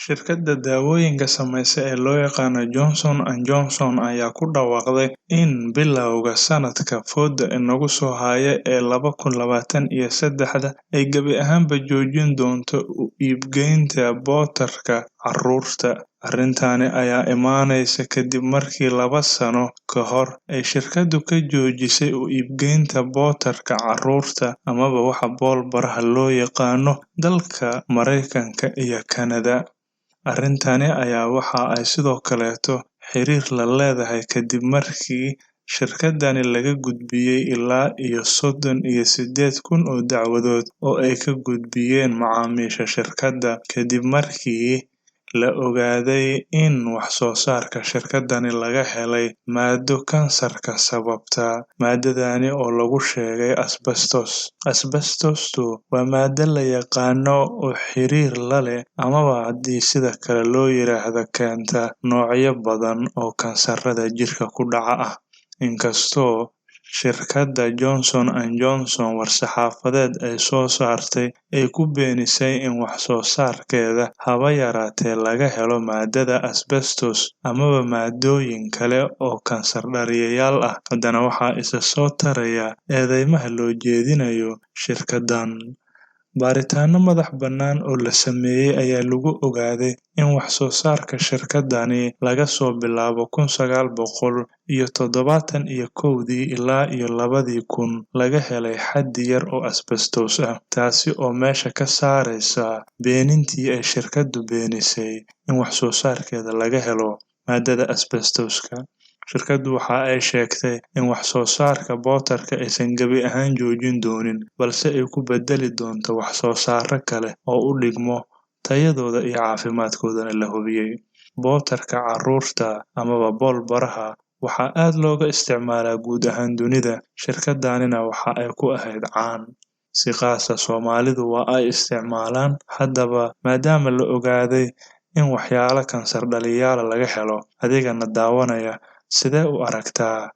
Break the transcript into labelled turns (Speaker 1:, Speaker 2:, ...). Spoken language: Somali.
Speaker 1: Shirkadda daawooyinka sameysa ee loo yaqaan Johnson and Johnson ayaa ku dhawaaqday in bilowga sanadka fooda inagu soo haya ee 2023 ay gebi ahaanba joojin doonto u iibgeynta bootarka caruurta. Arrintani ayaa imaaneysa kadib markii 2 sano ka hor ay shirkaddu ka joojisay u iibgeynta bootarka caruurta amaba waxa boolbaraha loo yaqaano dalka Mareykanka iyo Kanada. Arrintani ayaa waxa ay sidoo kaleeto xiriir la leedahay kadib markii shirkadani laga gudbiyey ilaa iyo 38,000 oo dacwadood oo ay ka gudbiyeen macaamiisha shirkadda kadib markii la ogaaday in wax soo saarka shirkadani laga helay maado kansarka sababta, maadadani oo lagu sheegay asbestos. Asbestostu waa maado la yaqaano oo xiriir la leh amaba haddii sida kale loo yiraahdo keenta noocyo badan oo kansarada jirka ku dhaca ah. Inkastoo shirkadda Johnson and Johnson war-saxaafadeed ay soo saartay ay ku beenisay in wax soo saarkeeda haba yaraatee laga helo maadada asbestos amaba maadooyin kale oo kansar dhaliyayaal ah, haddana waxaa isa soo taraya eedeymaha loo jeedinayo shirkaddan. Baaritaano madax bannaan oo la sameeyey ayaa lagu ogaaday in wax soo saarka shirkadani laga soo bilaabo 1971 ilaa iyo 2000 laga helay xaddi yar oo asbestos ah, taasi oo meesha ka saareysa beenintii ay shirkaddu beenisay in wax soo saarkeeda laga helo maadada asbestoska. Shirkaddu waxa ay sheegtay in wax soo saarka bootarka aysan gebi ahaan joojin doonin, balse ay ku bedeli doonto wax soo saaro kale oo u dhigmo tayadooda iyo caafimaadkoodana la hubiyey. Bootarka caruurta amaba boolbaraha waxaa aad looga isticmaalaa guud ahaan dunida, shirkadanina waxa ay ku ahayd caan. Si qaasa Soomaalidu waa ay isticmaalaan. Haddaba maadaama la ogaaday in waxyaalo kansar dhaliyaala laga helo, adigana daawanaya, sidee u aragtaa?